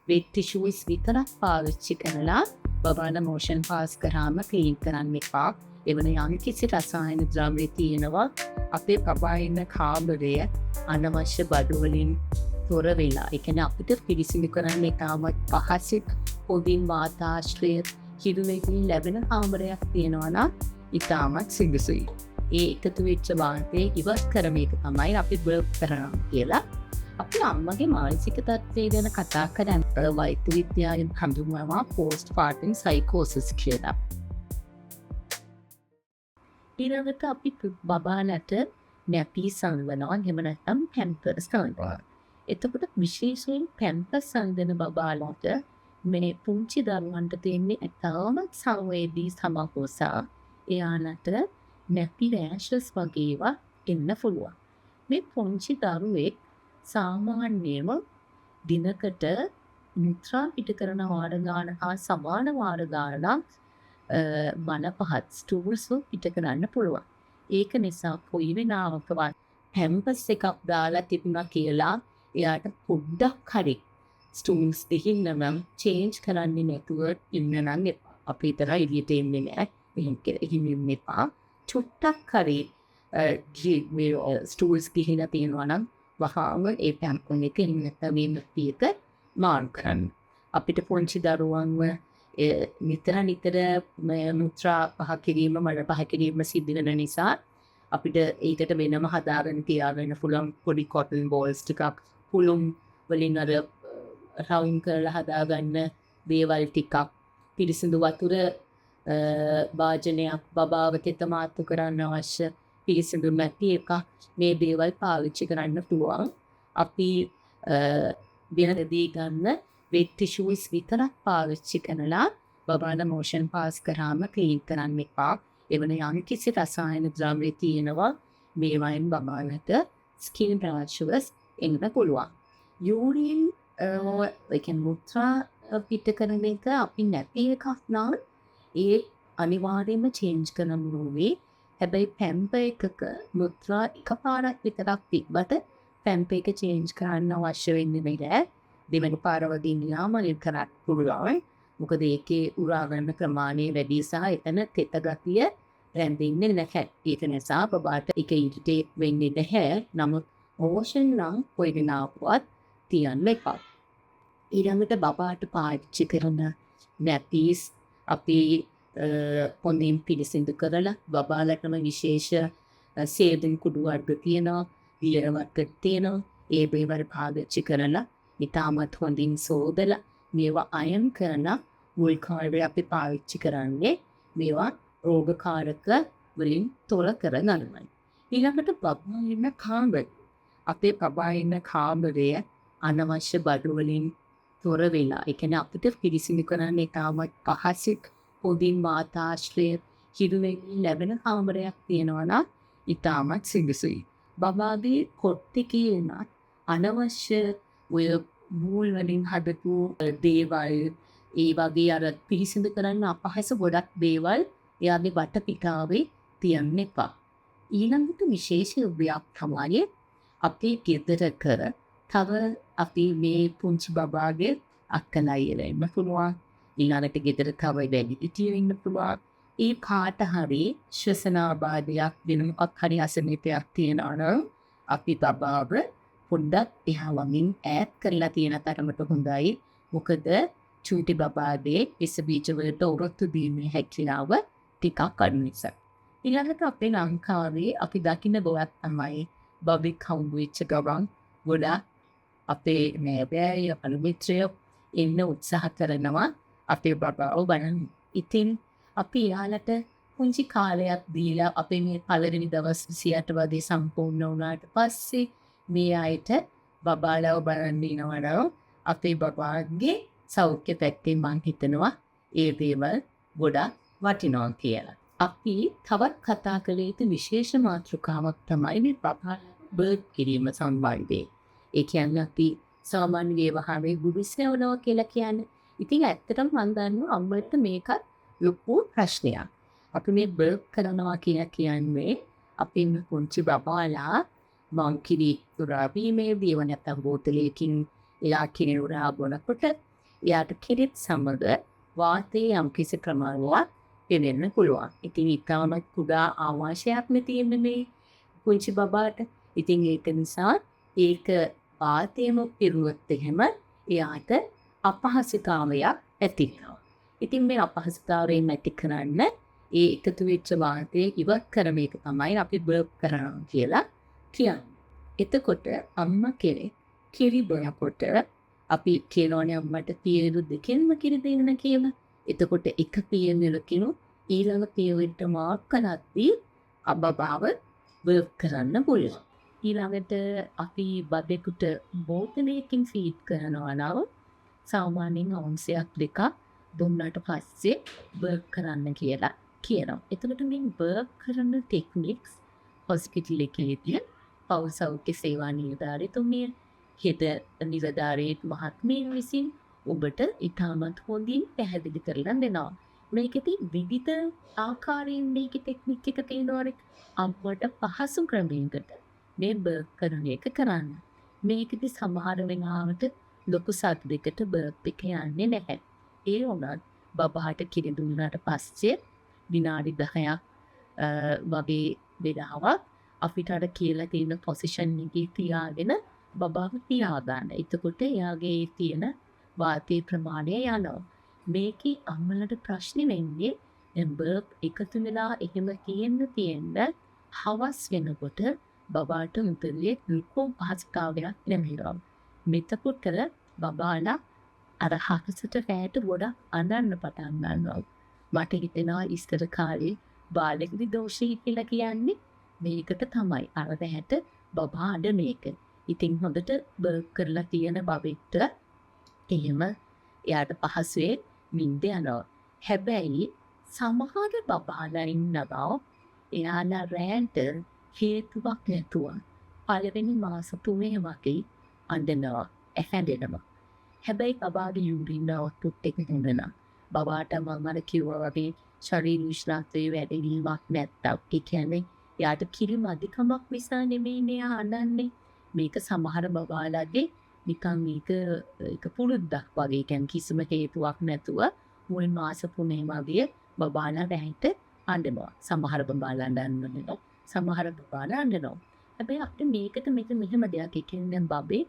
Wet tissues විතරක් පාවිච්චි කරලා බබාලා මෝෂන් පාස් කරාම ක්ලීන් කරන්න එපා. එවන යම්කිසි රසායන ද්‍රව්‍ය තියෙනවා අපේ බබා ඉන්න කාමරය අනවශ්‍ය බඩු වලින් තොර වෙලා. ඒ කියන්නේ අපිට පිරිසිදු කරන්න ඉතාමත් පහසු හොඳින් වාතාශ්‍රය හිරුවෙකින් ලැබෙන කාමරයක් තියෙනවා නම් ඉතාමත් සුදුසුයි. ඒ එකතු වෙච්ච වාතය ඉවත් කරන එක තමයි අපි බර්ප් කරනවා කියලා. අපි අම්මගේ මානසික තත්ත්වය ගැන කතා කරන්නේ වෛද්‍ය විද්‍යාවෙන් හඳුන්වනවා පෝස්ට් පාර්ටම් සයිකෝසිස් කියලා. ඊළඟට අපි බබාලට නැපීස් අඳිනවා, එහෙම නැත්නම් පැම්පර්ස් අඳිනවා. එතකොට විශේෂයෙන් පැම්පර්ස් අඳින බබාලට මේ පුංචි දරුවන්ට තියෙන්නේ ඉතාමත් සංවේදී සමකෝසා එයාලට නැපි රෑෂස් වගේ ඒවා එන්න පුළුවන්. මේ පුංචි දරුවෙක් සාමාන්‍යයෙන්ම දිනකට මුත්‍රා පිට කරන වාර ගාන හා සමාන වාර ගානක් මල පහත් ස්ටූල්ස් පිට කරන්න පුළුවන්. ඒක නිසා කොයි වෙලාවකවත් පැම්පස් එකක් දාලා තිබුණා කියලා එයාට පොඩ්ඩක් හරි ස්ටූල්ස් දෙහින්න නම් චේන්ජ් කරන්නේ නැතුව ඉන්න නම් එපා. අපි විතරයි එළියට එන්නේ නෑ. එහෙම කියලා එහෙම ඉන්න එපා. චුට්ටක් හරි මේ ස්ටූල්ස් ගිහිලා තියෙනවා නම් වහාම ඒ පැම්පස් එක එහෙම නැත්නම් මේ නැපි එක මාරු කරන්න. අපිට පුංචි දරුවන්ව නිතර නිතර මුත්‍රා පහ කිරීම මල පහ කිරීම සිද්ධ වෙන නිසා අපිට ඒකට වෙනම හදාගෙන තියාගන්න පුළුවන් පොඩි කොටන් බෝල්ස් ටිකක්, පුළුම් වලින් අර රවුම් කරලා හදාගන්න දේවල් ටිකක්, පිරිසිදු වතුර භාජනයක් බබාව තෙත මාත්තු කරන්න අවශ්‍ය පිරිසිදු නැති එකක්, මේ දේවල් පාවිච්චි කරන්න පුළුවන්. අපි වෙනදී ගන්න වෙට් ටිෂූස් විතරක් පාවිච්චි කරලා බබාලා මෝෂන් පාස් කරාම ක්ලීන් කරන්න එපා. එවන යම්කිසි රසායන ද්‍රව්‍ය තියෙනවා මේවායින් බබාලට ස්කින් රෑෂස් එන්න පුළුවන්. යූරින් ඒ කියන්නේ මුත්‍රා පිට කරන එක අපි නැති එකක් නම් ඒ අනිවාර්යයෙන්ම චේන්ජ් කරන්න ඕනේ. හැබැයි පැම්පර් එකක මුත්‍රා එකපාරක් විතරක් තිබ්බට පැම්පර් එක චේන්ජ් කරන්න අවශ්‍ය වෙන්නේ නෑ. දෙවෙනි පාර වගේ ගියාම ඒක කරන්න පුළුවන්. මොකද ඒකේ උරා ගන්න ප්‍රමාණය වැඩි සහ එතන තෙත ගතිය රැඳෙන්නේ නැහැ. ඒක නිසා බබාට ඒක ඉරිටේට් වෙන්නේ නැහැ. නමුත් මෝෂන් නම් කොයි වෙලාවකවත් තියන්න එපා. ඊළඟට බබාට පාවිච්චි කරන නැපීස් අපි හොඳින් පිරිසිදු කරලා බබාලටම විශේෂ සේදන් කුඩු වර්ග තියෙනවා, දියර වර්ග තියෙනවා. ඒ දේවල් පාවිච්චි කරලා ඉතාමත් හොඳින් සෝදලා මේවා අයන් කරලා මුල් කාලේ අපි පාවිච්චි කරන්නේ මේවා රෝගකාරක වලින් තොර කරගන්නයි. ඊළඟට බබා ඉන්න කාමරය. අපේ බබා ඉන්න කාමරය අනවශ්‍ය බඩු වලින් තොර වෙලා, ඒ කියන්නේ අපිට පිරිසිදු කරන්න ඉතාමත් පහසු හොඳින් වාතාශ්‍රය හිරුවෙන් ලැබෙන කාමරයක් තියෙනවා නම් ඉතාමත් සුදුසුයි. බබාගේ කොට් එකේ වුණත් අනවශ්‍ය ඔය මූල් වලින් හදපු දේවල්, ඒ වගේ අර පිරිසිදු කරන්න අපහසු ගොඩක් දේවල් එයාගේ වටපිටාවේ තියන්න එපා. ඊළඟට විශේෂ දෙයක් තමයි අපේ ගෙදරක තව අපි මේ පුංචි බබාගේ අක්කලා අයියලා ඉන්න පුළුවන්. ඊළඟට ගෙදර තව වැඩිහිටියෝ ඉන්න පුළුවන්. ඒ කාට හරි ශ්වසනාබාධයක් වෙන මොකක් හරි අසනීපයක් තියෙනවා නම් අපි බබාව පොඩ්ඩක් එහා ළඟින් ඈත් කරලා තියෙන තරමට හොඳයි. මොකද චූටි බබාගේ විස බීජ වලට ඔරොත්තු දීමේ හැකියාව ටිකක් අඩු නිසා. ඊළඟට අපේ ලංකාවේ අපි දකින ගොඩක් තමයි බබෙක් හම්බ වෙච්ච ගමන් ගොඩක් අපේ නෑදෑයෝ අනු මිත්‍රයෝ එන්න උත්සාහ කරනවා අපේ බබාව බලන්න. ඉතින් අපි එයාලට පුංචි කාලයක් දීලා අපේ මේ පළවෙනි දවස් 28 වගේ සම්පූර්ණ වුණාට පස්සේ මේ අයට බබාලව බලන්න එනවා නම් අපේ බබාගේ සෞඛ්‍ය පැත්තෙන් මං හිතනවා ඒ දේවල් ගොඩක් වටිනවා කියලා. අපි තවත් කතා කළ යුතු විශේෂ මාතෘකාවක් තමයි මේ බබා බර්ත් කිරීම සම්බන්ධයෙන්. ඒ කියන්නේ අපි සාමාන්‍ය ව්‍යවහාරයේ ගුඩුස් යවනවා කියලා කියන්නේ. ඉතින් ඇත්තටම මං දන්නවා අම්මට මේකත් ලොකු ප්‍රශ්නයක්. අපි මේ බර්ත් කරනවා කියලා කියන්නේ අපේ මේ පුංචි බබාලා මං කිරි උරා බීමේදී ඒව නැත්තම් බෝතලයකින් එයා කිරි උරා බොනකොට එයාට කිරිත් සමග වාතයේ යම්කිසි ප්‍රමාණයක් පිරෙන්න පුළුවන්. ඉතින් ඉතාමත් කුඩා ආමාශයක් නේ තියෙන්නේ මේ පුංචි බබාට. ඉතින් ඒක නිසා ඒක වාතයම පිරුවොත් එහෙම එයාට අපහසුතාවයක් ඇති වෙනවා. ඉතින් මේ අපහසුතාවයෙන් නැති කරන්න ඒ එකතු වෙච්ච වාතය ඉවත් කරන එක තමයි අපි බර්ප් කරනවා කියලා කියන්නේ. එතකොට අම්මා කෙනෙක් කිරි බොනකොට අපි කියනවනේ අම්මට පියවර දෙකෙන්ම කිරි දෙන්න කියලා. එතකොට එක පියවරකින් ඊළඟ පියවරට මාක් කරද්දී බබාව බර්ප් කරන්න පුළුවන්. ඊළඟට අපි බබෙකුට බෝතලයකින් ෆීඩ් කරනවා නම් සාමාන්‍යයෙන් අවුන්සයක් දෙකක් දුන්නාට පස්සේ බර්ප් කරන්න කියලා කියනවා. එතකොට මේ බර්ප් කරන ටෙක්නික්ස් හොස්පිටල් එකේදී පවුල් සෞඛ්‍ය සේවා නිලධාරීතුමිය, හෙද නිලධාරී මහත්මීන් විසින් ඔබට ඉතාමත් හොඳින් පැහැදිලි කරලා දෙනවා. මේකෙදි විවිධ ආකාරයෙන් මේකේ ටෙක්නික් එක තියෙනවනේ. අම්මට පහසු ක්‍රමයකට මේ බර්ප් කරන එක කරන්න. මේකෙදි සමහර වෙලාවට ලොකු සද්දයකට බර්ප් එක යන්නේ නැහැ. ඒ වුණත් බබාට කිරි දුන්නාට පස්සේ විනාඩි 10ක් වගේ වෙලාවක් අපිට අර කියලා තියෙන පොසිෂන් එකේ තියාගෙන බබාව තියාගන්න. එතකොට එයාගේ තියෙන වාතයේ ප්‍රමාණය යනවා. මේකේ අම්මලට ප්‍රශ්නේ වෙන්නේ දැන් බර්ප් එකතු වෙලා එහෙම තියෙන්න තියෙන්න හවස් වෙනකොට බබාට උදරයේ ලොකු පහසුතාවයක් ලැබෙනවා. මෙතකොට බබාලා අර හවසට රැට ගොඩක් අඬන්න පටන් ගන්නවා. මට හිතෙනවා ඉස්සර කාලේ බාලකිරි දෝෂය කියලා කියන්නේ මේකට තමයි. අර රැට බබා අඬන එක. ඉතින් හොඳට බර්ප් කරලා තියෙන බබෙක්ට එහෙම එයාට පහසුවෙන් නින්ද යනවා. හැබැයි සමහර බබාලා ඉන්නවා එයාලා රැට හේතුවක් නැතුව පළවෙනි මාස තුනේ වගේ අඬනවා, ඇහැරෙනවා. හැබැයි බබාගේ යූරින් අවුට්පුට් එක හොඳ නම්, බබාට මම අර කිව්වා වගේ ශරීර උෂ්ණත්වයේ වැඩිවීමක් නැත්තම්, ඒ කියන්නේ එයාට කිරි මදිකමක් නිසා නෙමෙයිනේ එයා අඬන්නේ. මේක සමහර බබාලාගේ නිකන් මේක එක පුරුද්දක් වගේ. ඒ කියන්නේ කිසිම හේතුවක් නැතුව මුල් මාස තුනේ වගේ බබාලා රැට අඬනවා. සමහර බබාලා අඬන්නේ නැහැ. සමහර බබාලා අඬනවා. හැබැයි අපිට මේකට මේක මෙහෙම දෙයක්. ඒ කියන්නේ දැන් බබේ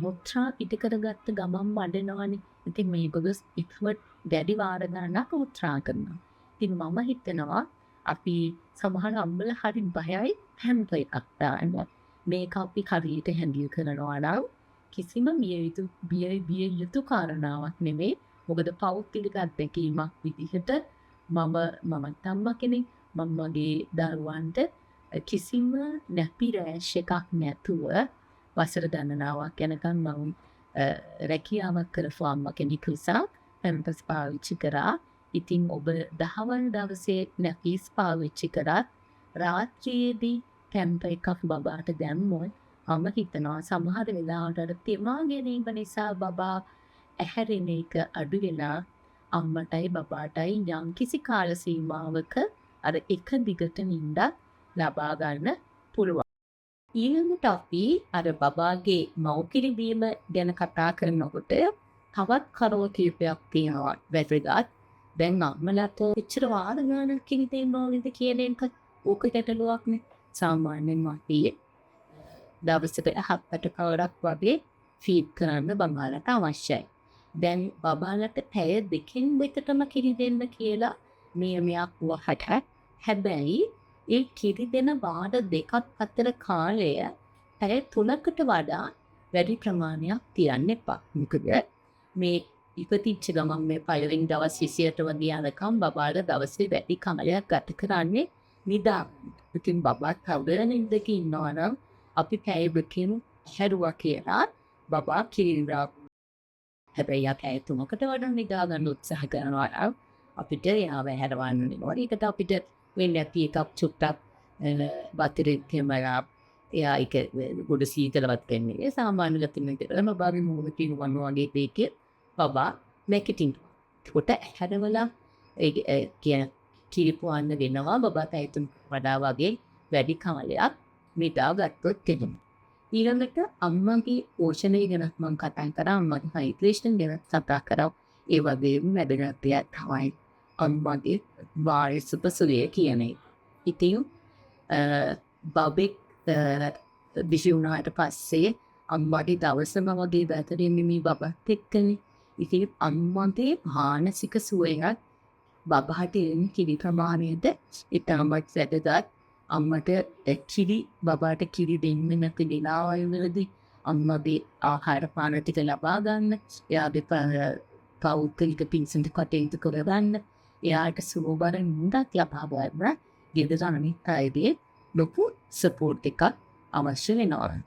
මුත්‍රා පිට කරගත්ත ගමන්ම අඬනවනේ. ඉතින් මේගොල්ලෝ ඉක්මනට වැඩි වාර ගණනක් මුත්‍රා කරනවා. ඉතින් මම හිතනවා අපි සමහර අම්මලා හරි බයයි පැම්පර් එකක් දාන්න. මේක අපි හරියට හැන්ඩල් කරනවා නම් කිසිම බිය යුතු කාරණාවක් නෙමෙයි. මොකද පෞද්ගලික අත්දැකීමක් විදිහට මමත් අම්මා කෙනෙක්. මම මගේ දරුවන්ට කිසිම නැපි රෑෂ් එකක් නැතුව වසර ගණනාවක් යනකම් මම රැකියාවක් කරපු අම්මා කෙනෙක් නිසා පැම්පර්ස් පාවිච්චි කරා. ඉතින් ඔබ දහවල් දවසේ නැපීස් පාවිච්චි කරත් රාත්‍රියේදී පැම්පර් එකක් බබාට දැම්මොත් මම හිතනවා සමහර වෙලාවට අර තෙමා ගැනීම නිසා බබා ඇහැරෙන එක අඩු වෙලා අම්මටයි බබාටයි යම්කිසි කාල සීමාවක අර එක දිගට නින්දක් ලබා ගන්න පුළුවන්. ඊළඟට අපි අර බබාගේ මව්කිරි බීම ගැන කතා කරනකොට තවත් කරුණු කිහිපයක් තියෙනවා වැදගත්. දැන් අම්මලාට එච්චර වාර ගානක් කිරි දෙන්න ඕනේද කියන එක ඕක ගැටලුවක් නේ. සාමාන්‍යයෙන් අපි දවසකට 7-8 කවරක් වගේ ෆීඩ් කරන්න බබාලට අවශ්‍යයි. දැන් බබාලට පැය දෙකෙන් දෙකටම කිරි දෙන්න කියලා නියමයක් වහට. හැබැයි ඒ කිරි දෙන වාර දෙකක් අතර කාලය පැය 3කට වඩා වැඩි ප්‍රමාණයක් තියන්න එපා. මොකද මේ ඉපදිච්ච ගමන් මේ පළවෙනි දවස් 28 වගේ යනකම් බබාලා දවසේ වැඩි කාලයක් ගත කරන්නේ නිදාගෙන. ඉතින් බබා කවුද නින්දක ඉන්නවා නම් අපි පැය දෙකකින් හැරුවා කියලා බබා කිරි හැබැයි යා පැය 3කට වඩා නිදා ගන්න උත්සාහ කරනවා නම් අපිට එයාව හැරවන්න වෙනවා. ඒකට අපිට වෙන්නේ නැති එකක් චුට්ටක් වතුරෙත් එහෙම එයා ඒක ගොඩ සීතලවත් වෙන්නේ. ඒ සාමාන්‍ය ගතින් විතර බබාගේ මුහුණ කිනුවන්න වගේ දෙයක බබා නැගිටිනවා. එතකොට හැරවලා ඒ කියන කිරි පුවන්න වෙනවා බබා පැය 3කට වඩා වගේ වැඩි කාලයක් නිදා ගත්තොත් එහෙම. ඊළඟට අම්මගේ පෝෂණය ගැන මම කතා කරා, අම්මගේ හයිඩ්‍රේෂන් ගැන කතා කරා. ඒ වගේම වැදගත් දෙයක් තමයි අම්මගේ වායසුප සුවය කියන එක. ඉතින් බබෙක් බිහි වුණාට පස්සේ අම්මගේ දවසම වගේ ගත වෙන්නේ මේ බබත් එක්කනේ. ඉතින් අම්මගේ මානසික සුවයත් බබාට එන කිරි ප්‍රමාණයට ඉතාමත් වැදගත්. අම්මට කිරි බබාට කිරි දෙන්නේ නැති වෙලාවල් වලදී අම්මගේ ආහාර පාන ටික ලබා ගන්න, එයාගේ පෞද්ගලික පිරිසිදු කටයුතු කරගන්න, එයාට සුවබර නින්දක් ලබා ගන්න ගෙදර අනිත් අයගේ ලොකු සපෝට් එකක් අවශ්‍ය වෙනවා.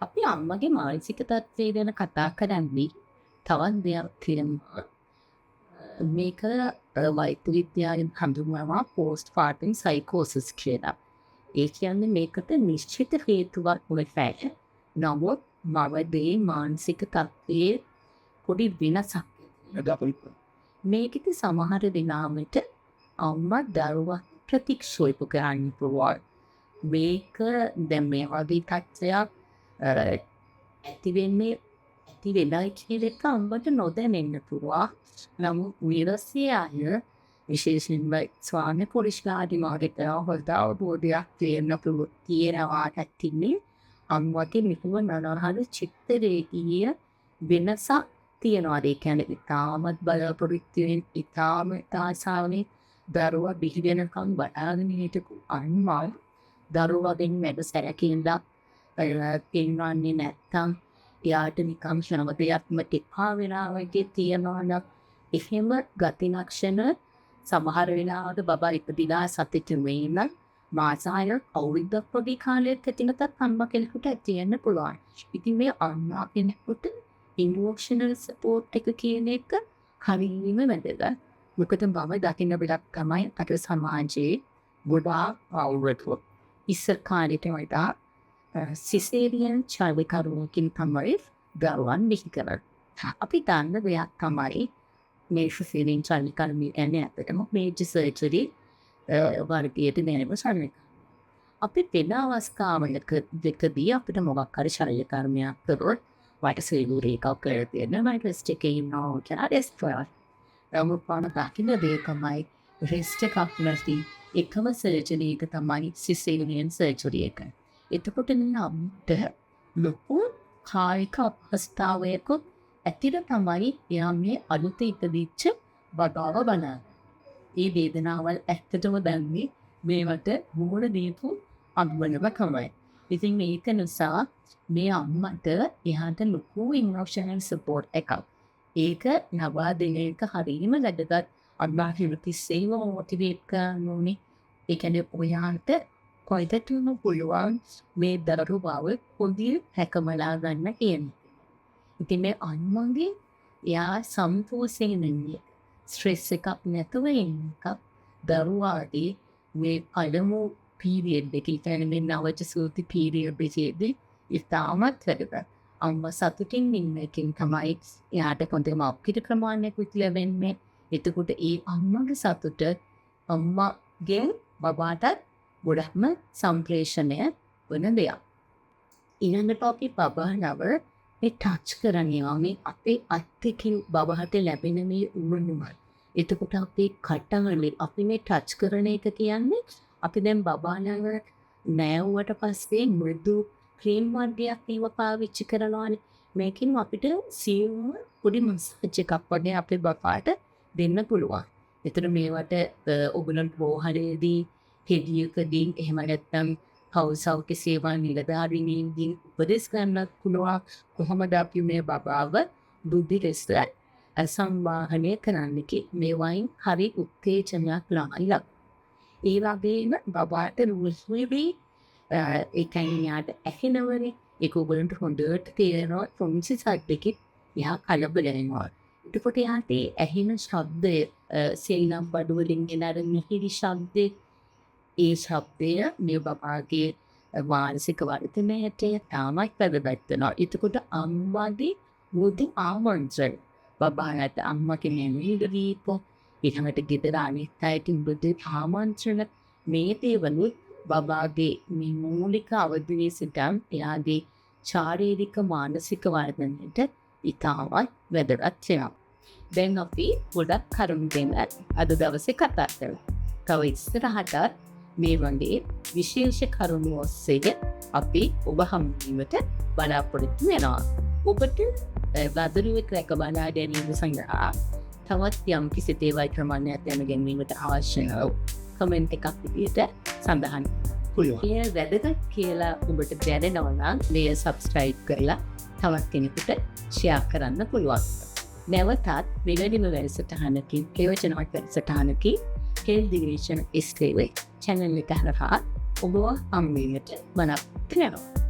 අපි අම්මගේ මානසික තත්ත්වය ගැන කතා කරන්නේ තවත් දෙයක් තියෙනවා. මේක වෛද්‍ය විද්‍යාවෙන් හඳුන්වනවා පෝස්ට් පාර්ටම් සයිකෝසිස් කියලා. ඒ කියන්නේ මේකට නිශ්චිත හේතුවක් නැහැ. නමුත් මවගේ මානසික තත්ත්වයේ පොඩි වෙනසක්. මේකෙදි සමහර වෙලාවට අම්මා දරුවා ප්‍රතික්ෂේප කරන්න පුළුවන්. මේක දැන් මේ වගේ තත්ත්වයක් ඇති වෙන්නේ ඇති වෙලයි කියන එක අම්මට නොදැනෙන්න පුළුවන්. නමුත් විරසිය අය විශේෂයෙන්ම ස්වාමි පුරුෂයාගේ මාර්ගයට හොඳ අවබෝධයක් තියෙන්න පුළුවන් තියෙනවා ඇතිනේ අම්මගේ මෙහෙම නනහන චිත්ත රේඛීය වෙනසක් තියෙනවා. ඒ කියන්නේ ඉතාමත් බලාපොරොත්තුවෙන් ඉතාමත් ආසාවෙන් දරුවා බිහි වෙනකම් බලාගෙන හිටපු අම්මා දරුවගෙන් වැඩ සැලකිල්ලක් පෙන්වන්නේ නැත්තම් එයාට නිකම් හැම දෙයක්ම එපා වෙලා වගේ තියෙනවා නම් එහෙම ගති ලක්ෂණ සමහර වෙලාවට බබා ඉපදිලා සති තුනේ ඉඳන් මාස හයක් අවුරුද්දක් වගේ කාලයක් ඇතුළතත් අම්මා කෙනෙකුට ඇති වෙන්න පුළුවන්. ඉතින් මේ අම්මා කෙනෙකුට ඉමෝෂනල් සපෝට් එක කියන එක හරියම වැදගත්. මොකද මම දකින්න දෙයක් තමයි අද සමාජයේ ගොඩාක් පවුල්වල ඉස්සර කාලෙට වඩා සිසේරියන් ශල්‍යකර්මයකින් තමයි දරුවන් බිහි කරන්නේ. අපි දන්න දෙයක් තමයි මේ සිසේරියන් ශල්‍යකර්මය කියන්නේ ඇත්තටම මේජර් සර්ජරි වර්ගයට දැනෙන ශල්‍යකර්ම. අපි වෙන අවස්ථාවලකදී අපිට මොකක් හරි ශල්‍යකර්මයක් කරොත් වට සර්ජරි එකක් කරලා තියෙන මම රෙස්ට් එකේ ඉන්නවා කියලා රෙස්ට් කරනවා. නමුත් මම දකින දේ තමයි රෙස්ට් එකක් නැති එකම සර්ජරි එක තමයි සිසේරියන් සර්ජරි එක. එතකොට නම් ලොකු කායික අපහසුතාවයක ඇතිව තමයි එයා මේ අලුත ඉපදිච්ච බබාව බලන්නේ. ඒ වේදනාවල් ඇත්තටම දැන්නේ මේවට මුහුණ දීපු අම්මනම තමයි. ඉතින් මේක නිසා මේ අම්මට එයාට ලොකු ඉමෝෂනල් සපෝට් එකක්. ඒක ලබා දෙන එක හරියම වැදගත්. අම්මා හැමතිස්සෙම මොටිවේට් කරන්න ඕනේ. ඒ කියන්නේ ඔයාට කොයිදටම පුළුවන් මේ දරුවාව හොඳින් හැකමලා ගන්න කියන. ඉතින් මේ අම්මගේ එයා සන්තෝෂයෙන් ඉන්නේ. ස්ට්‍රෙස් එකක් නැතුව ඉන්න එකක් දරුවාගේ මේ පළමු පීරියඩ් එක, ඒ කියන්නේ මේ නවජ සූති පීරියඩ් එකේදී ඉතාමත් වැදගත්. අම්මා සතුටින් ඉන්න එකෙන් තමයි එයාට හොඳ මව්කිරි ප්‍රමාණයකුත් ලැබෙන්නේ. එතකොට ඒ අම්මගේ සතුට අම්මගෙන් බබාටත් ගොඩක්ම සම්ප්‍රේෂණය වන දෙයක්. ඊළඟට අපි බබා නව මේ ටච් කරනවා මේ අපේ අත් දෙකින් බබාට ලැබෙන මේ උණුසුම. එතකොට අපේ කටවලින් අපි මේ ටච් කරන එක කියන්නේ අපි දැන් බබා ළඟ නෑවුවට පස්සේ මෘදු ක්‍රීම් වර්ගයක් ඒවා පාවිච්චි කරනවානේ. මේකෙන් අපිට සියුම්ව පොඩි මසාජ් එකක් වගේ අපේ බබාට දෙන්න පුළුවන්. එතන මේවට ඔයගොල්ලන් රෝහලේදී හෙඩියකදී එහෙම නැත්නම් පවුල් සෞඛ්‍ය සේවා නිලධාරීන්ගෙන් උපදෙස් ගන්නත් පුළුවන් කොහොමද අපි මේ බබාව බුද්ධි ලෙස සංවාහනය කරන්න කියලා. මේවයින් හරි උත්තේජනයක් ළමයි ලබනවා. ඒ වගේම බබාට රුස්විවි ඒ කියන්නේ එයාට ඇහෙනවනේ. ඒක ඔයගොල්ලන්ට හොඳට තේරෙනවා පුංචි සද්දකින් එයා කලබල වෙනවා. එතකොට එයාට ඒ ඇහෙන ශබ්දය සෙල්ලම් බඩු වලින් එන අර මිහිරි ශබ්දේ ඒ ශබ්දය මේ බබාගේ මානසික වර්ධනයට තාමත් වැදගත් වෙනවා. එතකොට අම්මගේ මෘදු ආමන්ත්‍රණ බබාට අම්මගේ මිහිරි ගීත ඊළඟට ගෙදර අනිත් අයට මෘදු ආමන්ත්‍රණ මේ දේවලුත් බබාගේ මේ මූලික අවධියේ සිටන් එයාගේ ශාරීරික මානසික වර්ධනයට ඉතාමත් වැදගත් වෙනවා. දැන් අපි ගොඩක් කරුණු ගැන අද දවසේ කතා කරා. තව ඉස්සරහටත් මේ වගේ විශේෂ කරුණු ඔස්සේ අපි ඔබ හමුවීමට බලාපොරොත්තු වෙනවා. ඔබට දරුවෙක් රැක බලා ගැනීම සඳහා තවත් යම් කිසි දේවල් ප්‍රමාණයක් දැන ගැනීමට අවශ්‍ය නම් කමෙන්ට් එකක් විදිහට සඳහන් පුළුවන්. එය වැදගත් කියලා ඔබට දැනෙනවා නම් මෙය සබ්ස්ක්‍රයිබ් කරලා තවත් කෙනෙකුට ෂෙයා කරන්න පුළුවන්. නැවතත් මෙවැනිම වැඩසටහනකින්, ප්‍රයෝජනවත් වැඩසටහනකින් හෙල්ත් ඩිවිෂන් SK channel එක හරහා ඔබව හමුවීමට බලාපොරොත්තු වෙනවා.